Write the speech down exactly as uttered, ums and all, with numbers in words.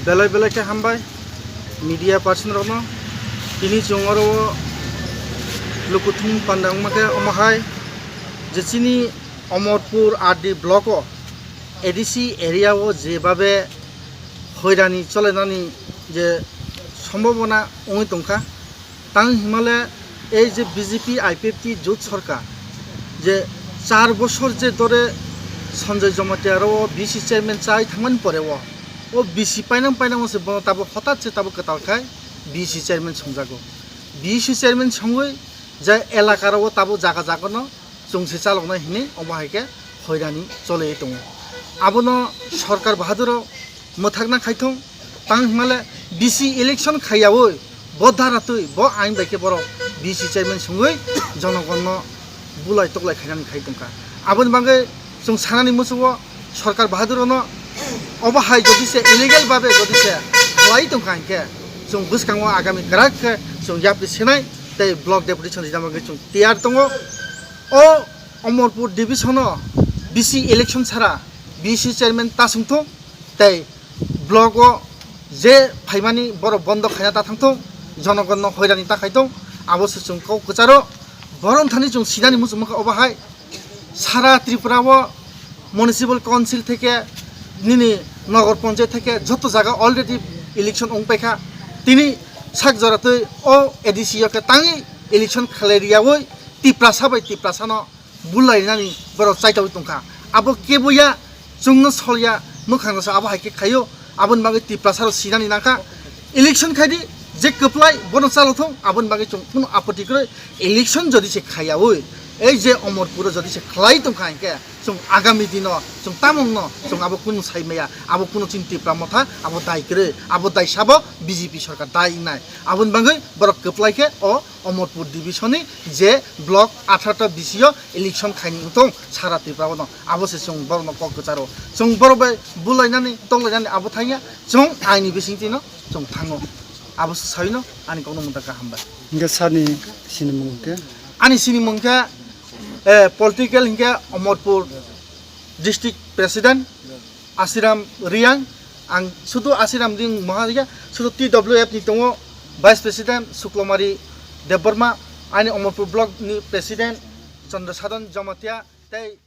Belai belai khe hambai media person rokno. Tini chwng oro o lukuthum panda wngma khe omo hai je chini Omorpur R D block o A D C area o jebabe hoirani cholenani je sombobona wngwi tongkha. Tang himale ei je B J P I P F T jut sorkar je char bosor je dore Sanjay Jamatia aro B C chairman chai thangmani pore o, o B C painang painang se bono tabo hotat se tabo kwtal khai B C chairman songjago. B C chairman songwi je elaka ro tabo jaga jaga no chwng se chaloknai hinwi omo hai khe hoirani choli tongo. Abono sorkar bahaduro mwthakna khaithung, tang himale B C election khaiyaui bo dara twi bo ain bai khe borok B C chairman songwi jonogonno bulai toklai khainani khai tongkha. Aboni bagwi chwng sanani muchungo sorkar bahaduro no obo hai jodi se illegal babe jodi se khlai tongkha hinkhe chwng bwskango agami kwrak khe chwng yapri senai tei block deputation rijna bagwi chwng tiyar tongo. O Omorpur division o B C election sara B C chairman ta songthung tei block o je phaimani borok bondo khaina ta thangthung, jonogonno hoirani ta khaithung, abo se chwng kok kwcharo. Borok thani chwng sinani muchung mankha obo hai sara Tripura o municipal council theke nini nogor panchayat theke joto jaga already election wng paikha. Tini sak jora twi o A D C o khe tangwi election khlai riyaui Tiprasa bai Tiprasa no bulainani borok chaitaui tongkha. Abo keboya chwngno solya, mwkhangno sa abo hai khe khaio. Aboni bagwi Tiprasa rok sinani nangkha. Election khaidi je kwplai bono chalo thung, aboni bagwi chwng kunu apoti kwrwi. Election jodi se khaiyaui, ei je Omorpuro jodi se khlai tongkha hinkhe chwng agami dino chwng tamungno chwng abo kunu sai maya, abo kunu chini Tipra Motha abo dai kwrwi, abo dai sabo B J P sorkar dai wngnai. Aboni bagwi borok kwplai khe o Omorpur division ni je block atharta B C o election khaini wngthong sara Tripura o no, abo se chwng borok no kok kwcharo. Chwng borok bai bulainani toklainani abo thangya, chwng aini bisingtwi no chwng thango. Abo se saino ani kokno mwta kaham bai. Hingke sani sinimung hingke? Ani sinimung khe, eh, political hingke Omorpur district president Asiram Riang, ang sudu Asiram Riang maha ya, sudu T W F ni tongo vice president Suklomari Debbarma, ani Omorpur block ni president Chandra Sadhan Jamatia, tei